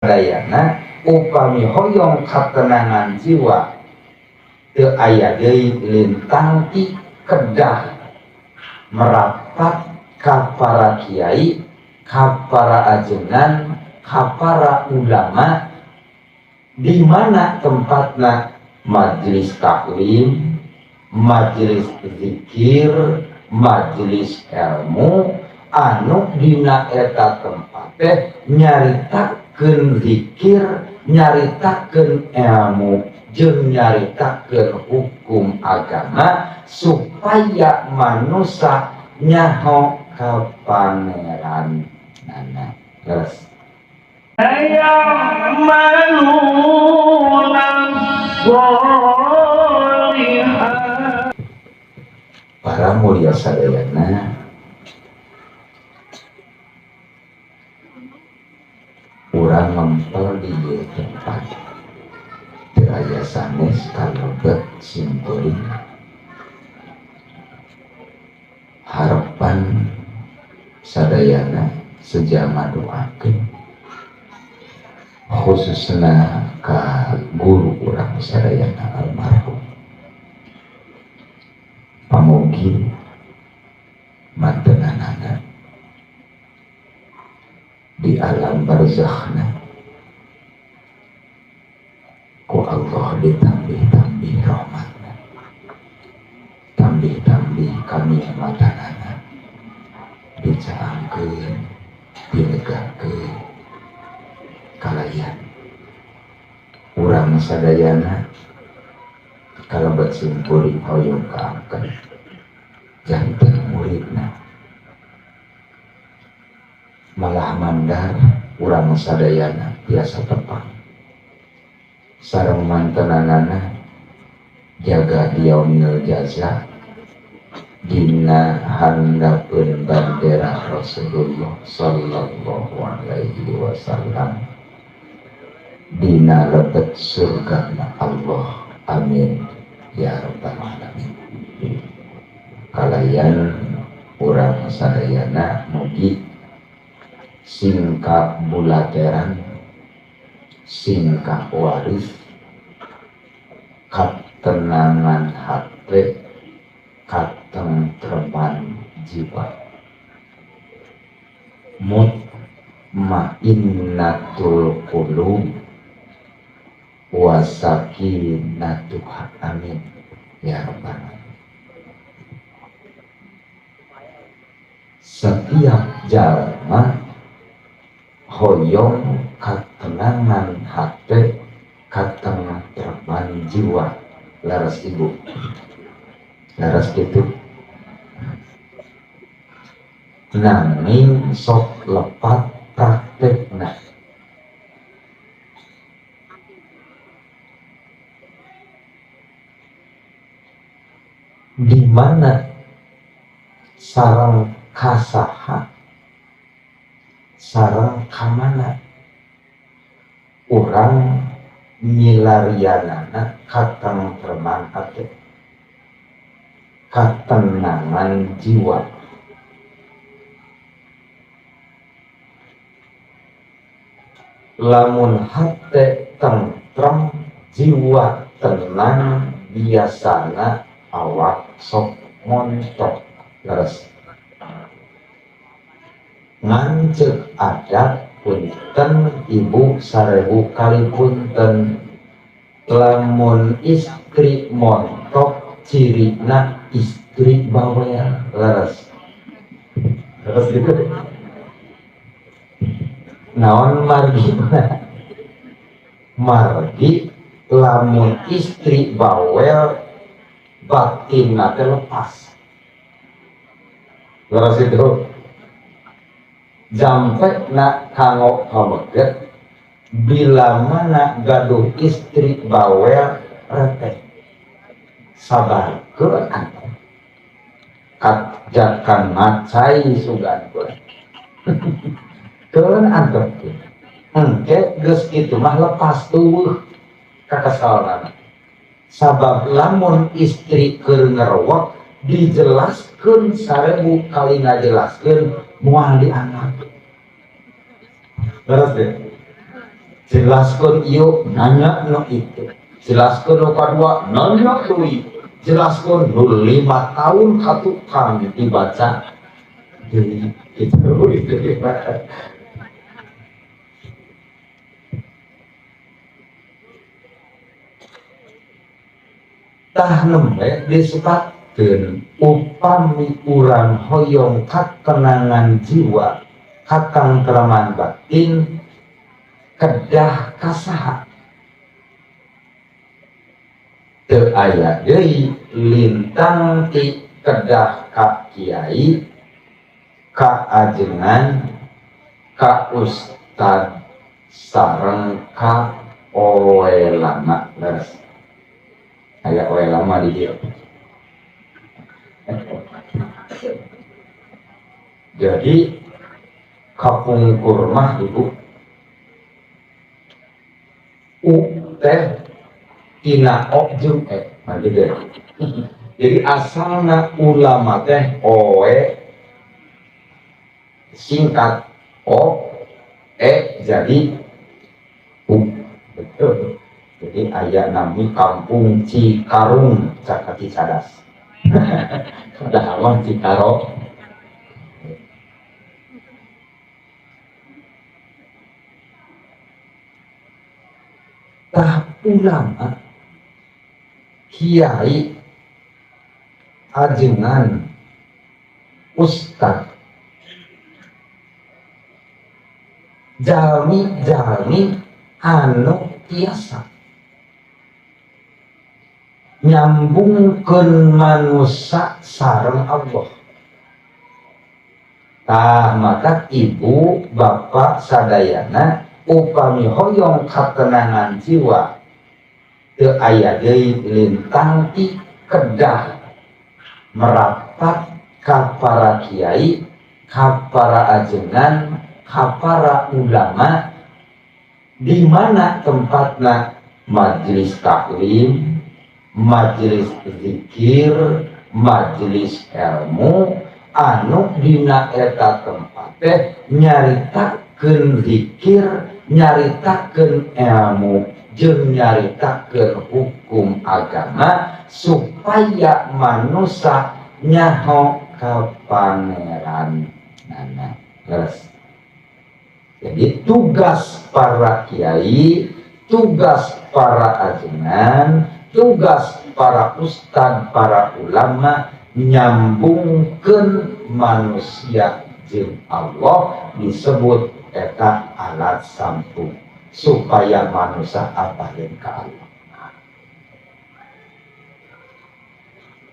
Sadayana upami hoyong katenangan jiwa teu aya deui lintang ti kedah merapat ka para kiai, ka para ajengan, ka para ulama. Di mana tempatna? Majelis taklim, majelis zikir, majelis ilmu anu dina eta tempat teh nyaritakeun zikir, nyaritakeun ilmu, jeung nyaritakeun hukum agama supaya manusia nyaho ka Pangeran nana. Terus para mulia sadayana, urang ngempel di ieu tempat teu aya sanes kalebet simkuring. Harapan sadayana sejama doakeun khususna ka guru urang sadayana almarhum, pamugi mantenanana di alam barzakhna ku Allah ditambih-tambih rahmatna, tambih-tambih kanikmatanana, dicaangkeun, dilegakeun kalayan urang sadayana kalebet simkuring hoyong kaangkeun janten muridna. Malah mandar urang sadayana biasa tepang sareng mantenanana jaga yaumil jaza dina handapeun bandera Rasulullah sallallahu alaihi wasallam dina lebet surga Allah. Amin ya rabbal alamin. Kalayan urang sadayana mugi singkap bulateran, singkap waris, katenangan hati, katentreman jiwa, mutmainnatul qulub wasakinatuha. Amin ya rabbal alamin. Setiap jalma hoyong katenangan hati, katentreman jiwa. Laras ibu, laras gitu. Nanging sok lepat praktekna. Di mana sareng kasaha, sareng kamana urang milarianana katentreman hati, katenangan jiwa. Lamun hati tentrem, jiwa tenang, biasana awak sok montok. Leres ngancek adat punten ibu 1000 kali punten, lamun istri montok cirina istri bawel. Leres leres gitu. Naon margi? Margi lamun istri bawel batin teh lepas. Leres itu. Jampe nak kanggo pameget bila mana gaduh istri bawel reteh sabarkeun atuh kajakan macai sugan keun antepkeun engke geus kitu mah lepas tueuh kakesalna. Sabab lamun istri keur ngerowok dijelaskeun 1000 kali ngajelaskeun moal dianggap. Terus deh. Jelaskeun ieu nanya nu itu. Jelaskeun nu kadua nanya deui. Jelaskeun nu 5 tahun ka tukang dibaca deui. Gitu itu. Tah nembe disebutkeun upami urang hoyong katenangan jiwa, katengtreman batin, kedah kasaha. Teu aya deui lintang ti kedah ka kiai, ka ajengan, ka ustad, sareng ka ulama. Leres. Aya ulama di dieu. Jadi kapungkur mah ibu u teh tina o jeung e, nah gitu ya. Jadi asalna ulama teh oe singkat o e jadi u, betul. Jadi aya nami kampung Cikarung caket Cicadas. Padahal mah Cikaro. Tah ulama kiai ajengan ustad jalmi-jalmi anu tiasa nyambungkeun manusia sareng Allah. Tah maka ibu bapak sadayana upami hoyong katenangan jiwa teu aya deui lintang ti kedah merapat ka para kiai, ka para ajengan, ka para ulama. Di mana tempatna? Majelis taklim, majelis zikir, majelis ilmu anu dina eta tempat teh nyaritakeun zikir, nyaritakeun ilmu, jeung nyaritakeun hukum agama supaya manusia nyaho ka pangeran nana. Leres. Jadi tugas para kiai, tugas para ajengan, tugas para ustad, para ulama nyambungkeun manusia jeung Allah disebut eta alat sambung supaya manusia apalin ka Allah.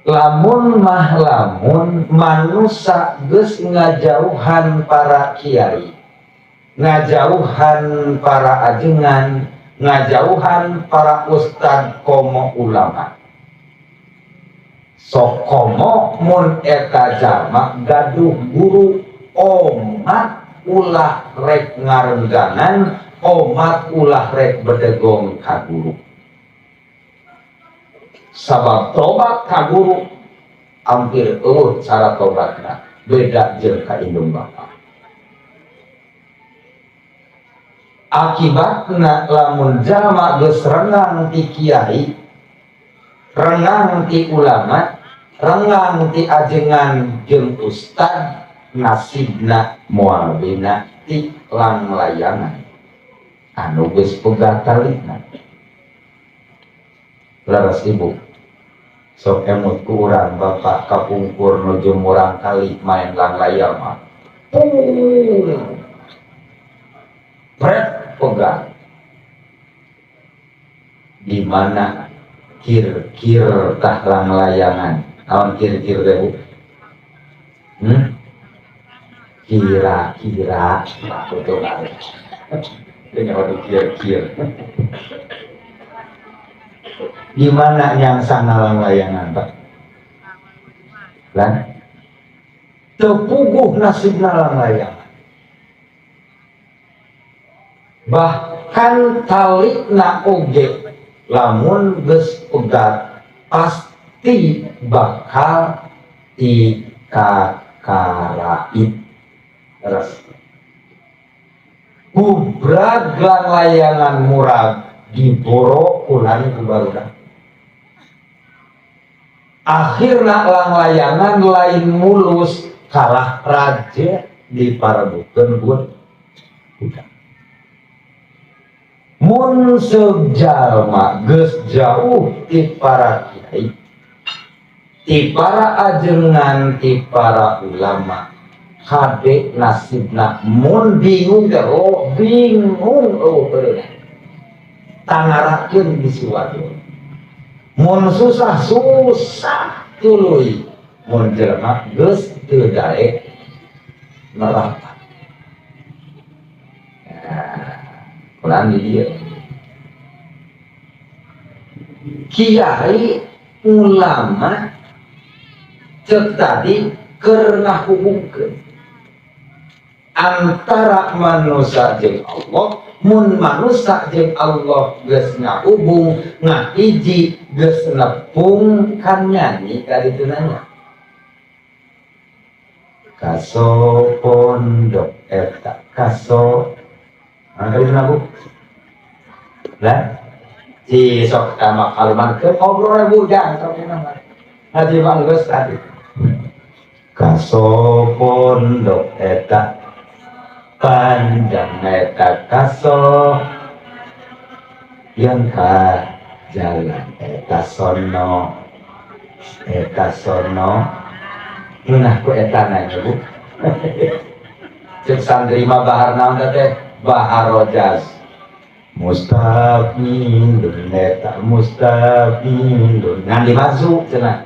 Lamun mah lamun manusia geus ngajauhan para kiai, ngajauhan para ajengan, ngajauhan para ustad komo ulama. Sok komo mun eta jalma gaduh guru omat ulah rek ngarenggangan, omat ulah rek bedegong ka guru. Sabab tobat ka guru hampir eueuh cara tobatna, beda jeung ka indung bapa. Akibatna lamun jalma geus rengang ti kiai, rengang ti ulama, rengang ti ajengan jeung ustad, nasibna moal bina ti langlayangan anu geus pegat talina. Leres ibu, sok emut ku urang bapak kapungkur nuju murang kali main langlayang mah. Pung. Pret pegang. Di mana kir-kir tah langlayangan? Naon kir-kir teh, Bu? Kira-kira betul. Ini waduh kir-kir. Di mana yang sana langlayangan, Pak? Lah? Tepuguh nasibna langlayangan. Bahkan talina oge lamun geus pegat pasti bakal dikakarait. Terus Gubrag langlayangan murag diboro kulan ku barudak. Akhirna langlayangan lain mulus kalah raja diparebutkeun budak. Mun seuk jalma geus jauh ti para kiai, ti para ajengan, ti para ulama, kade nasibna mun bingung teh oh bingung oh tangarakeun bisi wadul. Mun susah susah tuluy, mun jelema geus teu daek nerapan. Nah, di dieu kiai ulama cek tadi keur ngahubungkeun antara manusia jeung Allah. Mun manusia jeung Allah geus ngahubung ngahiji geus nepung kan nyanyi ka ditu nanya kaso pondok eta kaso ka ditu bu lah si sok tama kaluman ke ngobrol bujang sok nama haji bang geus tadi kaso pondok eta panjang eta kaso yang ka jalan eta sono nunah ku eta nanya bu cek santri mah bahar naon teh bahar rojas mustaqilun eta mustaqilun ngan dimasuk cenah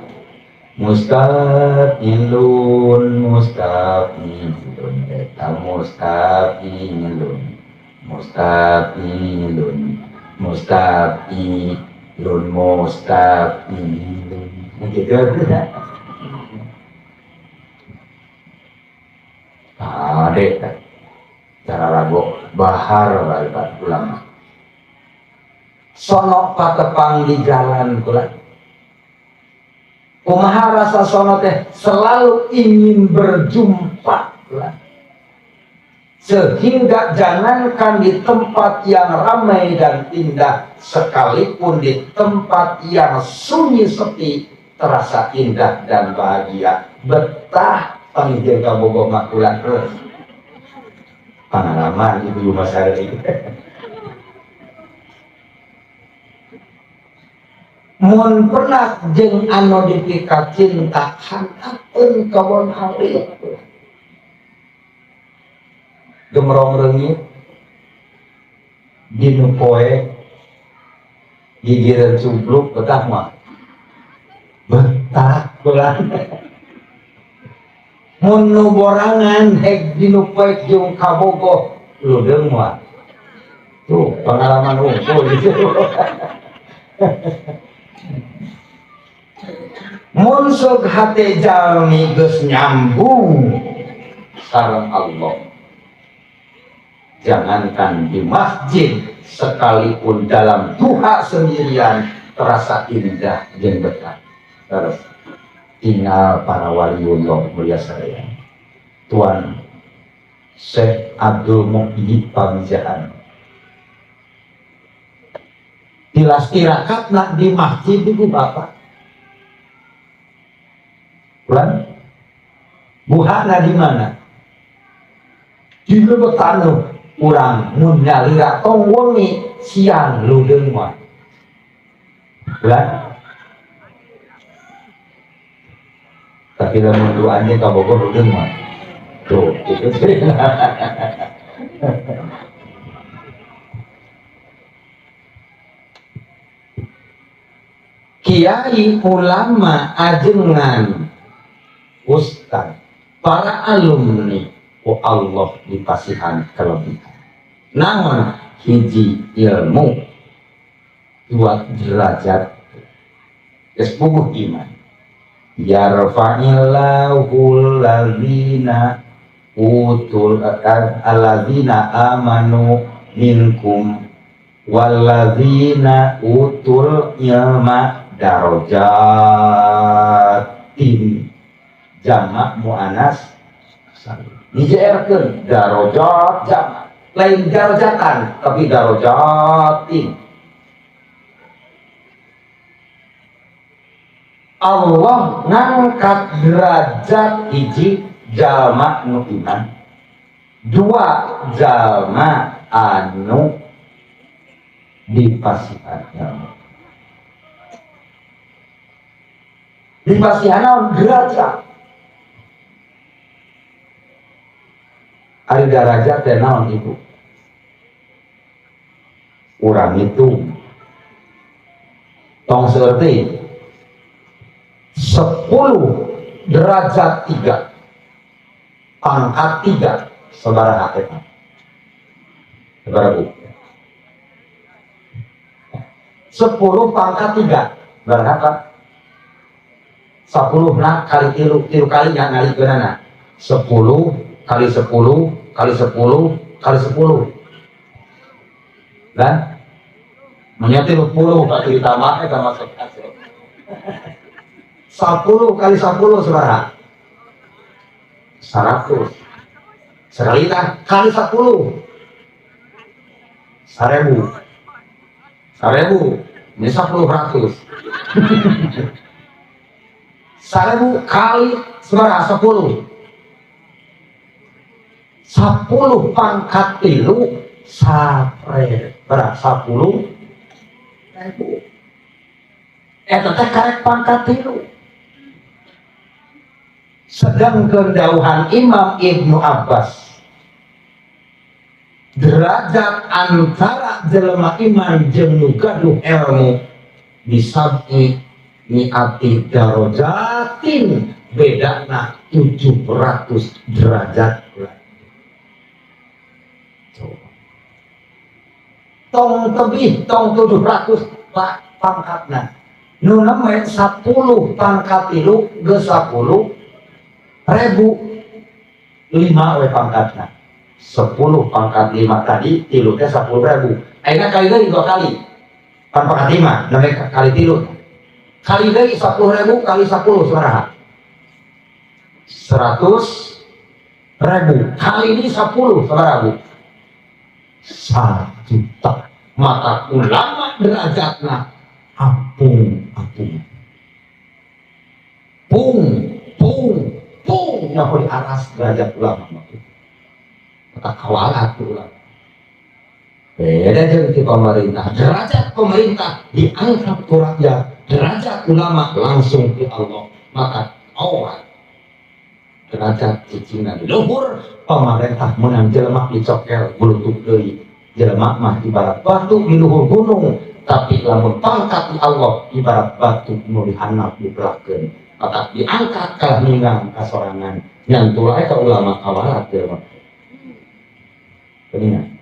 mustaqilun mustaqilun eta mustaqilun mustaqilun mustaqilun mustaqilun gitu. Adek cara rago bahar balibat ulama sono patepang di jalan kula kumaha rasa sono teh selalu ingin berjumpa kula sehingga jangankan di tempat yang ramai dan indah sekalipun di tempat yang sunyi sepi terasa indah dan bahagia betah panggil kabogoh makulan terus pengalaman ibu Masari. Mun pernah jeung anu dipika cinta hantakeun kawon hali gemrong reungit dinu poe gigireun cubluk betah mah betah kula. Mun nu borangan hek dinu poe jeung kabogoh ludeung mah tuh pengalaman hungkul gitu. Mun sok hate jalmi geus nyambung sareng Allah, jangankan di masjid sekalipun dalam duha sendirian terasa indah jeung betah. Terus tinggal para waliullah mulia sadaya Tuan Syekh Abdul Muhyi Pamijahan tilas tirakatna di masjid ibu bapak bulan buhana di mana di lebet tanu urang mun nyalira tong wengi siang ludeung mah bulan tapi lamun doanya ka Bogor ludeung mah tuh itu sih. Kiai ulama ajengan ustad para alumni ku Allah dipasihan kelebihan naon hiji ilmu dua derajat geus puguh iman yarfa'illahu allazina utul allazina amanu minkum wallazina utul ilma darajatin jamak muannas salim dijeerkeun darajat jamak Lain darajatan tapi darajatin. Allah ngangkat derajat hiji jalma nu iman, dua jalma anu dipasihan ilmu. Dipasihan naon? Derajat. Ari derajat teh naon ibu? Urang itu tong seperti 10 derajat 3 pangkat 3 sabaraha eta? Sabaraha bu? 10 pangkat 3 berapa? 10 nah kali tilu, tilu kali nggak ngalikeunana. 10 kali 10 kali 10 kali 10. Dan menya 30 pak ditambah eta masuk kasih. 10 kali 10 sabaraha? 100. Sekali dah kali 10. 1000. 1000. Ini 10 ratus. 1000 kali sabaraha? 10. 10 pangkat tilu sapre berapa? 10.000. Eta teh karek pangkat tilu. Sedangkan dauhan Imam Ibnu Abbas, derajat antara jelema iman jeung nu gaduh ilmu bisab'i mi'ati darajatin, bedana 700 derajat. Coba. Tong tebih tong 700 pak pangkatna. Nu neme 10 pangkat tilu geus 10.000, 5 we pangkatna. 10 pangkat 5 tadi tilu teh 10.000. Ayeuna kali deui 2 kali. Pan pangkat 5 neme kali tilu. Kali deui 10.000 kali 10 sabaraha? 100.000. Kali ini 10 sabaraha bu? 1 juta. Maka ulama derajatna apung apung. Pung pung pung nyaho di aras derajat ulama mah. Maka kawalat ulama. Beda jeung ti pemerintah. Derajat pemerintah diangkat ku rakyat, derajat ulama langsung ke Allah. Maka awal derajat cicingna di luhur, pemerintah menang jelema dicokel bulutuk deui. Jelema mah ibarat batu di luhur gunung, tapi lamun pangkat di Allah ibarat batu nu dihandap dipelakeun. Maka diangkat kalah ninggang kasorangan. Nyantul ka ulama kawalat jelema. Geuningan.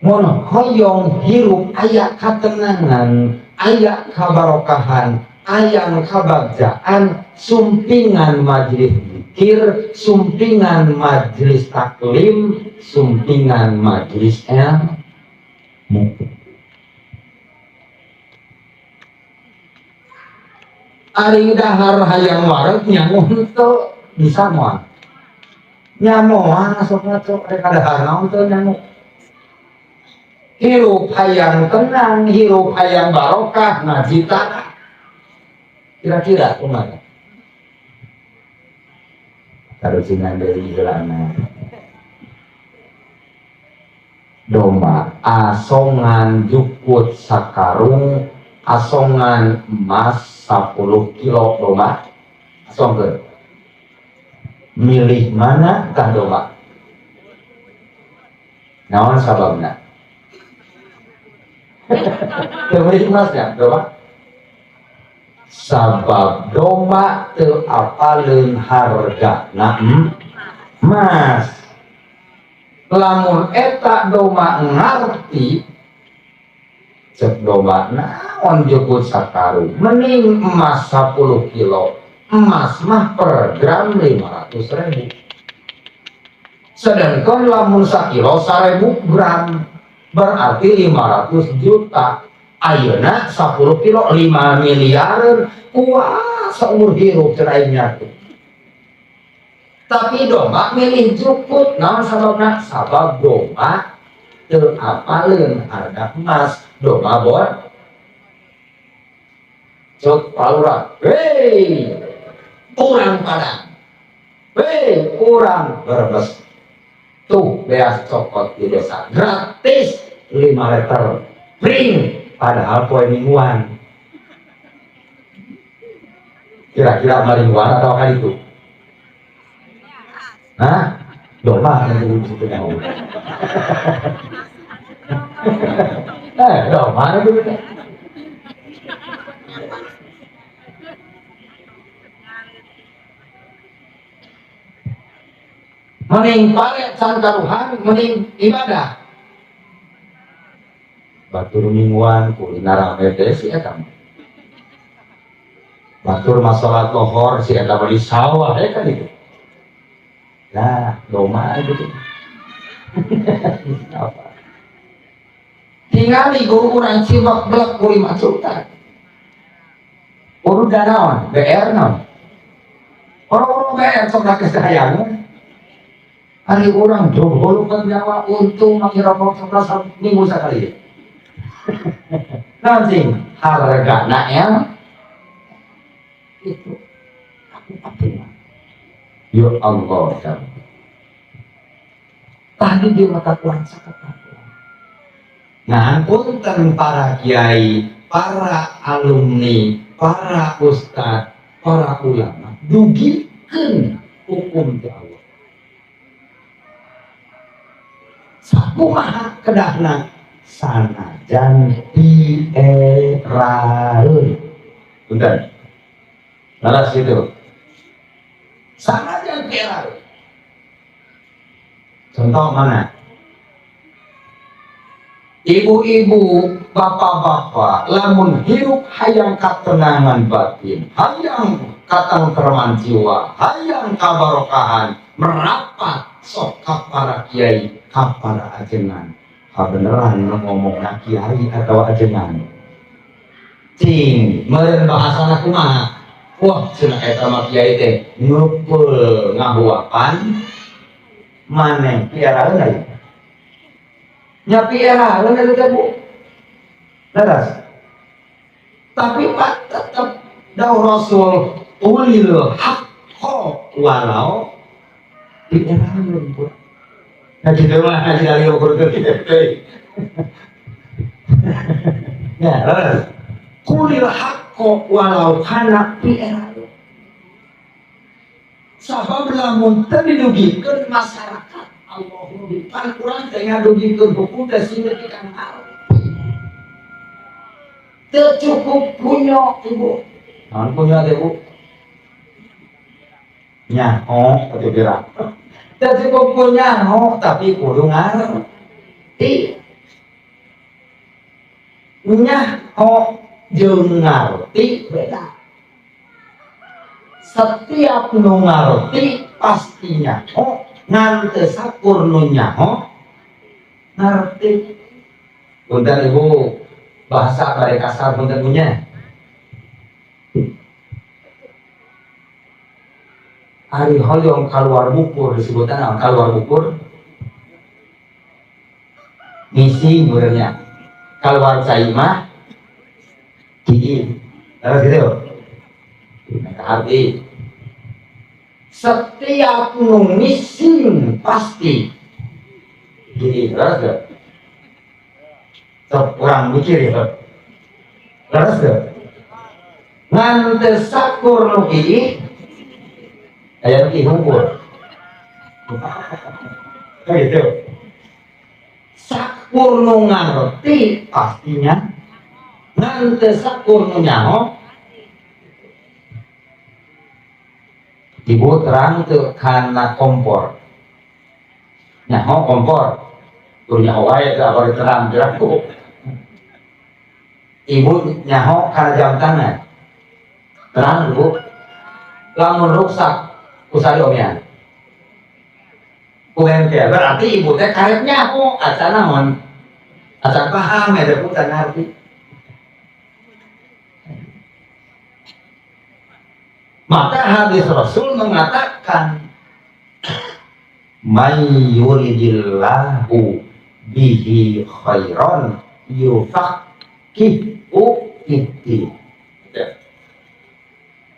Mun hoyong hirup aya katenangan, aya kabarokahan, ayang kabagjaan, sumpingan majelis zikir, sumpingan majelis taklim, sumpingan majelis ilmu. Ari dahar hayang wareg nyangu henteu bisa moal. Nyamoan sok ngaco rek dahar naon teu nyangu. Hirup hayang tenang, hirup hayang barokah, ngaji tanah. Kira-kira kumaha? Tarucingan deui heulana. Domba asongan jukut sakarung, asongan emas 10 kilo domba. Asongkeun. Milih mana tah domba? Naon sababna? Teu milih emasnya domba? Sabab domba teu apaleun hargana emas. Lamun eta domba ngarti, cek domba naon jukut sakarung, mending emas 10 kilo. Emas mah per gram 500.000. Sedangkan lamun sakilo 1000 gram berarti 500 juta. Ayeuna 10 kilo 5 miliar, kuasa umur hirup cerainya tuh. Tapi domba milih jukut, naon sababna? Sabab domba teu apaleun harga emas, domba bor. Cek palura, hei, urang Padang, hei, urang Brebes. Tuh beas cokot di desa gratis 5 liter, bring, padahal poe mingguan. Kira-kira maringguan atau apa itu? Hah? Domba nanti di situ nyawa. Domba nanti di situ. Mending pare can karuhan, mending ibadah. Batur mingguan kuliner rame teh si eta. Batur masalah lohor si eta mah di sawah ya kan itu. Nah, domba itu. Apa? Tingali guru urang cibak belak ku 5 juta. Urut naon? BR naon? Orang-orang BR sok nakes hayang. Hari orang jomblo nyawa untung makin rokok 11 minggu sekali. Nanti harga nael itu aku pakai. Ya Allah ya. Tadi dia mata kurang sakit. Nah, punten para kiai, para alumni, para ustad, para ulama, dugikeun hukum ti Allah. Sakumaha kedahna sanajan dieraeun. Punten. Laras itu. Sanajan dieraeun. Contoh mana? Ibu-ibu, bapak-bapak, lamun hirup hayang katenangan batin, hayang katentreman jiwa, hayang kabarokahan, merapat sok ka para kiai, ka para ajengan. Ha beneran ngomong na kiai atau ajengan. Cing, meureun bahasana kumaha? Wah, cenah eta mah kiai teh ngumpul ngahuapan maneh piaraeun aya. Nya piaraeun eta teh Bu. Leres. Tapi Pak tetep dawuh Rasul ulil haqqo walau piaraeun Bu. Nah gitu mah ngaji dari ukur teh. Ya, leres. Kulil haqqo walau kana piaraeun. Sabab lamun teu didugikeun masyarakat Allahumma pan urang teh ngadugikeun hukum teh sing nepi ka ngarti. Teu cukup punyo ibu. Naon punyo teh Bu? Nyaho atuh kira. Teu cukup punyaho tapi kudu ngarti. Nyaho jeung ngarti beda. Setiap nu ngarti pasti nyaho, ngan teu sakur nu nyaho ngarti. Punten Ibu, bahasa bari kasar punten punya. Ari hoyong kaluar bukur disebutna naon? Kaluar bukur misi meureunnya. Kaluar cai mah gigi. Terus gitu. Arti setiap nu ngising pasti gini, terus gak? Sok kurang mikir ya, terus gak? Ngan teu sakur nu kiih, aya nu kiih hungkul. Gitu. Sakur nu ngarti pastinya, ngan teu sakur nu nyaho. Ibu terang teu kana kompor. Nyaho kompor. Tur nyaho wae teu apa terang jeraku. Ibu nyaho kana jam tangan. Terang Bu. Lamun ruksak usaha diomean. Ku bengkel. Berarti ibu teh karep nyaho acan naon? Acan paham eta bu can ngarti. Maka hadis Rasul mengatakan May yuridillahu bihi khairan yufaqihu fiddin.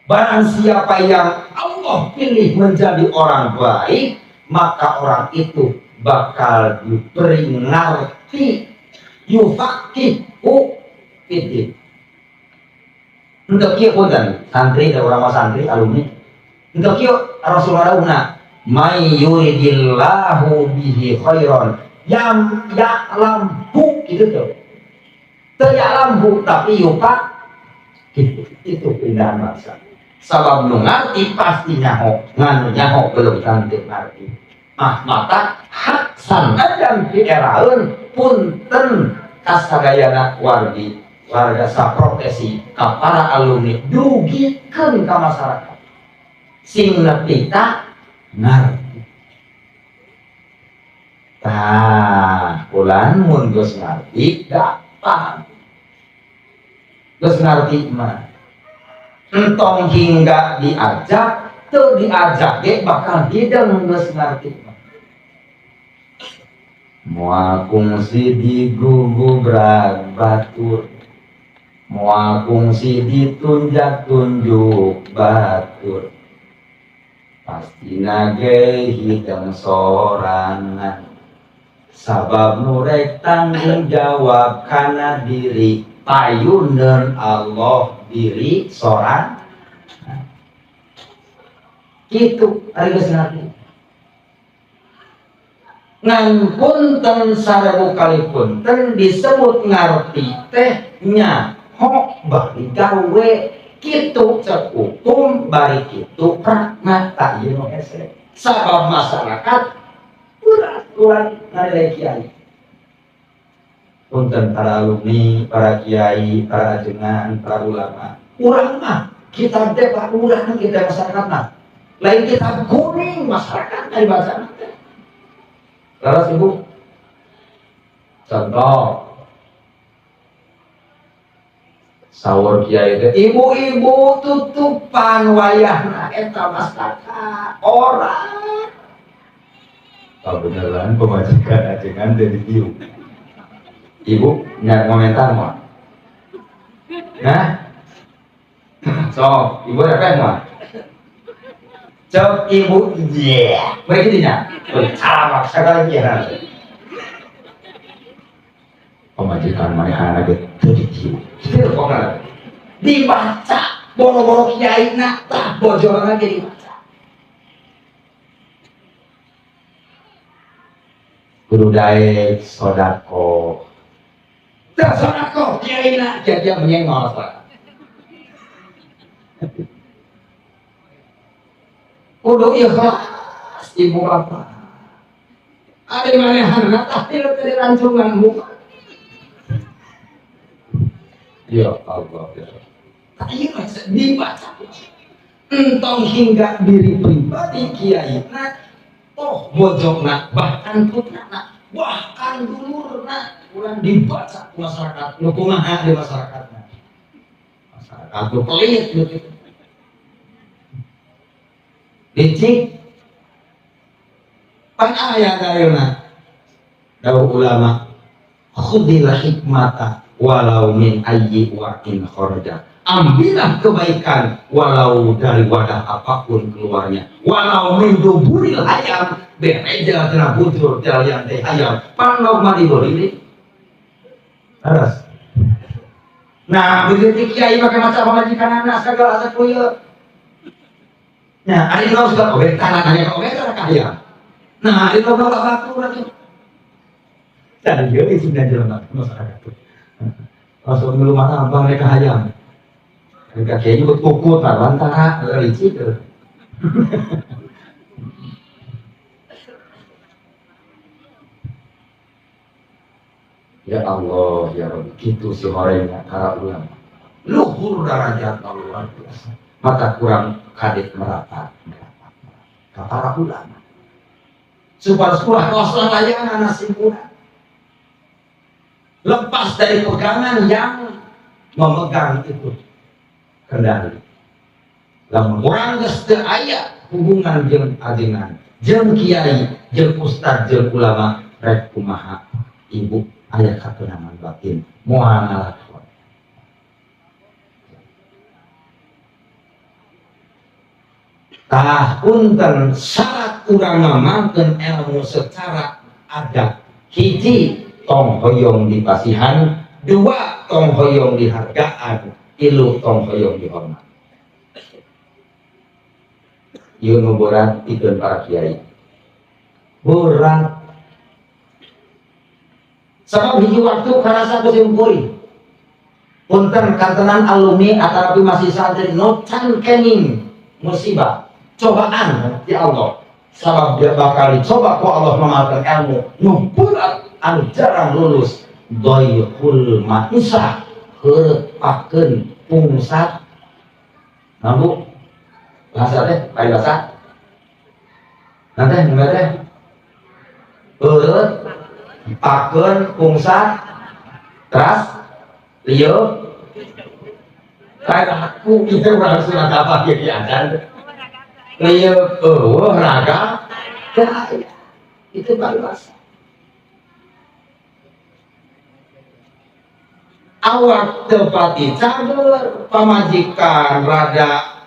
Barang siapa yang Allah pilih menjadi orang baik, maka orang itu bakal diberi ngerti, yufaqihu fiddin. Untuk kieu punten, santri da urang mah santri alumni. Untuk kieu Rasulullah dawuhna, may yuridillahu bihi khairan yam ya'lamhu gitu tuh. Teu ya'lamhu tapi yupak gitu. Itu keindahan bangsa. Sabab nu ngarti pasti nyaho, nganu nyaho belum tentu ngarti. Ah mata hak sanajan dieraeun punten kasadayana wargi warga saprofesi ka para alumni dugikeun ka masyarakat. Sing nepi ka ngarti. Tah, ulan mun geus ngarti gampang. Geus ngarti mah entong hingga diajak, teu diajak ge bakal hideng geus ngarti mah. Moal kungsi digugubrak batur, moal kungsi ditunjak-tunjuk batur, pastina ge hideng sorangan. Sabab nu rek tanggung jawab kana diri, payuneun Allah diri sorang. Kitu ari geus ngarti. Ngan punten sarebu kali punten disebut ngarti teh nyaho bari gawe kitu cek hukum bari kitu pragma tak ieu nu hese. Sabab masyarakat berat urang ngalilai kiai. Punten para alumni, para kiai, para ajengan, para ulama. Urang mah kitab teh pak urang kita masyarakat mah. Lain kitab kuning masyarakat dari bacaan teh. Laras ibu. Contoh sawur kiai teh ibu-ibu tutupan wayahna eta masyarakat orang. Kebenaran pemajikan ajengan dari ibu. Ibu nggak komentar mau? Nah, so ibu apa mau? Cok ibu, yeah, begitu nya. Salah sekali ya. Pemajikan manehana ge teu ditiup. Kitu pokona. Dibaca boro-boro kiai na tah bojorna ge dibaca. Kudu daek sodako. Teu sodako kiai na jadi menyengol salah. Kudu ikhlas ibu bapak. Ari manehana tah tilu teu dirancungan muka. Ya Allah ya. Tak ieu dibaca. Entong hingga diri pribadi kiai na toh bojongna bahkan putrana bahkan dulurna urang dibaca ku masyarakat nu kumaha di masyarakatna. Masyarakat nu pelit nu kitu. Licik pan aya ayeuna dawuh ulama khudil hikmata walau min ayyi waqin kharaja. Ambillah kebaikan walau dari wadah apapun keluarnya, walau min duburil hayam bereja tina bujur jalian teh hayam panok mah dibeli. Terus nah begitu kiai make maca pamajikan anak segala asa kuya. Nah ari nu suka oge tanah nanya oge teh ka hayam. Nah ari nu bapak batur atuh. Dan ieu isina jelema masyarakat. Langsung ngeluh abang mereka hayam. Mereka kayaknya ikut kukut, lantara, licik. Ya Allah, ya Rabbi, gitu si horengnya para ulama. Luhur derajat luar biasa. Maka kurang kadek merapat, merapat, merapat. Para ulama. Supaya sekolah kosong layangan nasib kurang. Lepas dari pegangan yang memegang itu kendali. Lamun urang geus teu aya hubungan jeung ajengan, jeung kiai, jeung ustad, jeung ulama rek kumaha ibu aya katenangan batin moal ngalakon. Tah punten syarat urang ngamalkeun ilmu secara adab. Hiji tong hoyong dipasihan, dua tong hoyong dihargaan, tilu tong hoyong dihormat. Ieu nu berat pikeun para kiai. Berat. Sabab hiji waktu karasa ku simkuring. Punten kantenan alumni atanapi masih santri nu can kenging musibah, cobaan ya Allah. Sabab dia bakal dicoba ku Allah mengamalkan ilmu nu berat anu jarang lulus. Doyhul ma'isah heurepakeun pungsat. Nah Bu, bahasa teh lain bahasa. Nanti nu teh heurepakeun pungsat teras lieu kayak aku itu urang surat apa ge acan. Lieu eueuh raga itu bahasa. Awak tepati cager pamajikan rada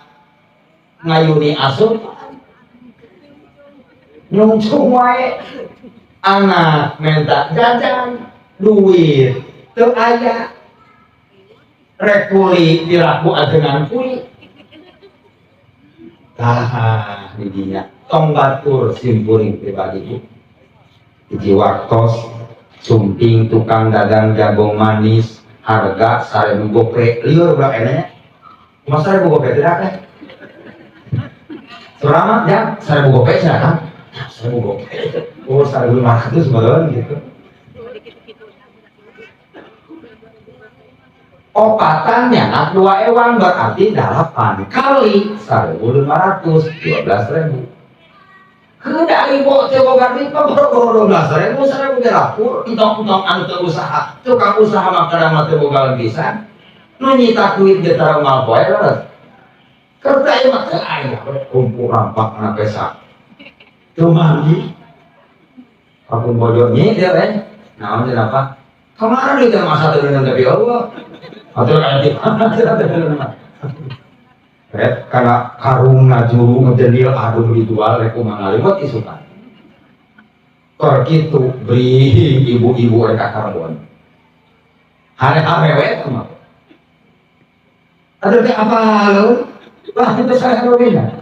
ngayuni asup nyungcung wae anak minta jajan duit teu aya rek kuli dilaku ajengan kuli tah didinya tong batur simpuring pribadi bu hiji waktos sumping tukang dagang jagung manis harga 1000 gope liur berapa enaknya masa 1000 gope tidak teh selama ya 1000 gope silakan 1000 gope oh 1500 meureun gitu opatannya 2 ewang berarti 8 kali 1500 12.000 Kedah ibu teh boga duit mah boro-boro 12.000 1000 ge lapur entong-entong anu teu usaha tukang usaha mah kadang mah teu boga pisan nu nyita duit ge tara moal poe leres kerta ieu mah teu aya kumpul rampak kana pesa teu mandi kampung bojo nyi dia teh naon cenah apa kemarin itu masa teu neundeun tapi Allah atuh aya di mana teu neundeun mah rek kana karung ngajuru ngejendil aduh dijual rek kumaha ngaliwet isukan keur kitu beri ibu-ibu rek ka karbon hare-hare we mah aduh teh apa leun lah itu saya rubina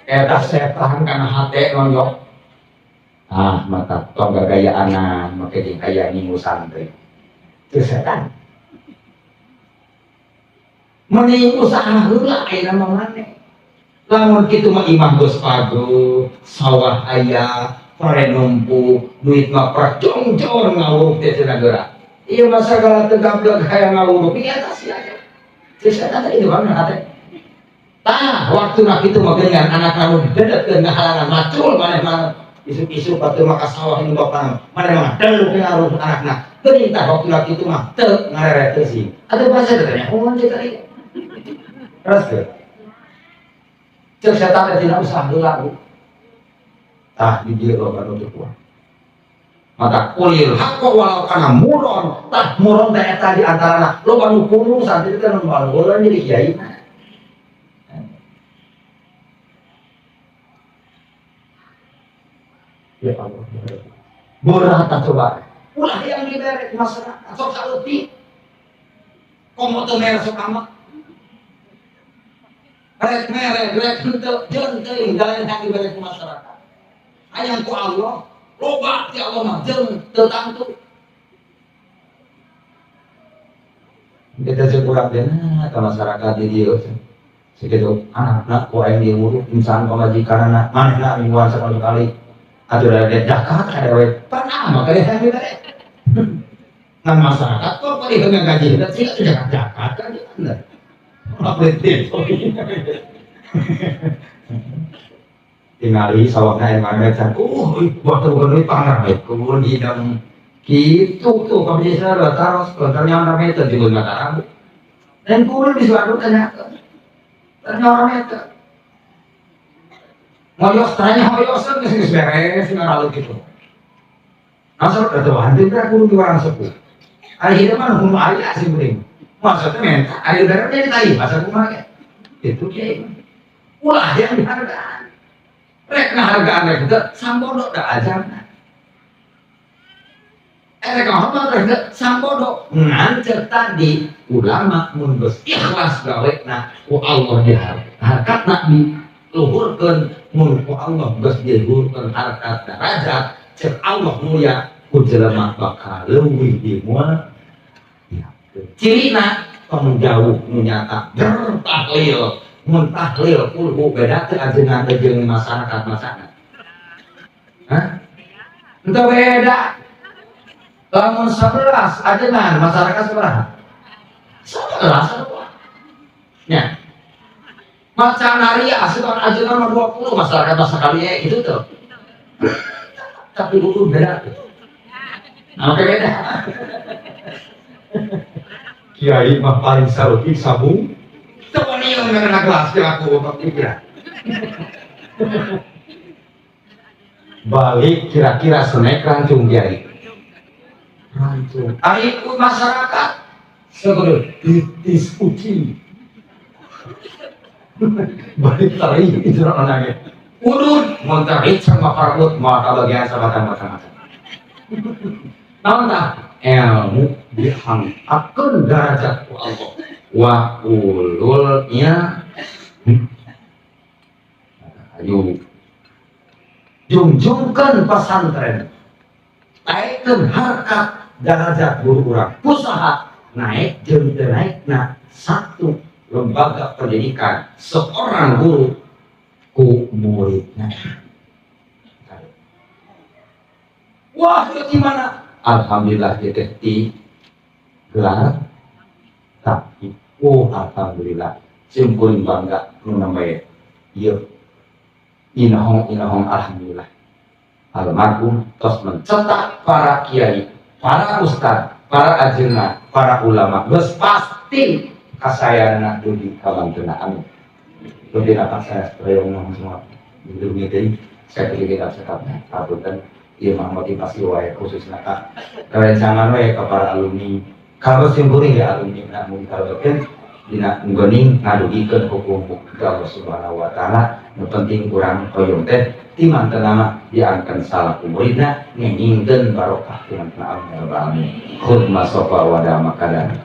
eta setan kana hate nonjok ah mata tong gagayaanan make jeung aya ngingu santri teu setan mending usaha heula ayeuna mah maneh lamun kitu mah imah geus paguh sawah aya pare numpuk duit mah prajongjor ngawuruk teh cenah geura ieu mah sagala teu gablek hayang ngawuruk di atas sia teh setan teh itu mah hate tah waktuna kitu mah geuningan anak anu dedetkeun ngahalangan macul maneh mah isuk-isuk batu mah ka sawah nu bapana maneh mah deluk ngaruh anakna geuning tah waktuna kitu mah teu ngareret teu sih atuh bahasa teh nya oh teh tadi terus ke cek setan teh tina usaha heula Bu tah di dieu loba nu teu kuat mata kulil haqqa walau kana muron tah muron teh eta di antarana loba nu kuno santri teh nu baleureun jadi kiai. Ya Allah, berat coba. Ulah yang diberi masyarakat, sok saleutik. Komo teu mere sok amat. Rek mere, rek henteu, jeung teuing dalam yang diberi ke masyarakat. Hayang ku Allah, loba ti Allah mah jeung teu tangtu. Kita cek urang teh ka masyarakat di dieu. Sakitu anakna ku aing diuruk insan pamajikanna, manehna mingguan sakali-kali. Atuh da dia zakat ka dewe pernah mah kali hayang dibere. Ngan masyarakat kok kali heunga gaji teh sih zakat zakat kan bener. Update itu. Tingali sawahna emang can. Buat teu boga duit pangar we kebun hidang. Kitu tuh ka bisa taros ternyata orang meter juga nggak tahu. Dan kudu di suatu tanya. Ternyata orang meter. Ngoyos tanya hoyosan geus geus beres ngaralut gitu. Asal ada hantu teh kudu di orang sepuh. Ari hidup mah nu aya sih kuring. Maksudnya minta ari beres jadi tai masa kumaha ge. Itu kiai. Ulah yang dihargaan. Rek ngahargaan rek teu sambodo da ajarna. Eh rek ngahormat rek teu sambodo. Ngan ceuk tadi ulama mun geus ikhlas gawena ku Allah diharkatna diluhurkeun, mun ku Allah geus diluhurkeun harkat derajat, ceuk Allah mulia ku jelema bakal leuwih dimuliakeun. Cirina tong jauh nu nyata bertahlil, mun tahlil kulhu beda teu ajengan jeung masyarakat macana? Hah? Entah beda. Lamun 11 ajengan, masyarakat sabaraha? 11 nya. Maca ria asupan ajengan mah 20, masyarakat mah sakali ya gitu tuh. Tapi itu beda tuh. Nah, oke beda. Kiai mah paling saeutik sabung. Teu wani ngeureuna gelas aku kira. Balik kira-kira senek rancung kiai. Rancung. Ari masyarakat sebelum titis uci. Balik tari itu orangnya. Udud mun terit sama parut moal kabagian sama macam-macam. Naon tah? Ilmu diangkatkeun derajat ku Allah. Wa ululnya ayo jungjungkeun pesantren, naikkeun harkat derajat guru urang, usaha naik jeung teu naikna satu lembaga pendidikan seorang guru ku muridna. Wah, itu gimana? Alhamdulillah dia teh di gelar tapi oh alhamdulillah sim kuring bangga nu namanya ieu inohong inohong, alhamdulillah almarhum tos mencetak para kiai, para ustad, para ajengan, para ulama geus pasti kasayana dugi ka bantena, amin. Lebih apa saya reong semua lebih teh saya pilih kita cekapnya kapunten ieu mah motivasi wae khususna ka rerencangan wae ka para alumni, kalau sim kuring ya alumni na mun kalebetkeun dina nggoning ngadugikeun hukum ka Allah Subhanahu wa taala. Nu penting kurang hoyong teh ti mantena mah diangkeun salaku muridna ngengingkeun barokah ti mantena, amin ya rabbal alamin. Khudma sofa wada makadan.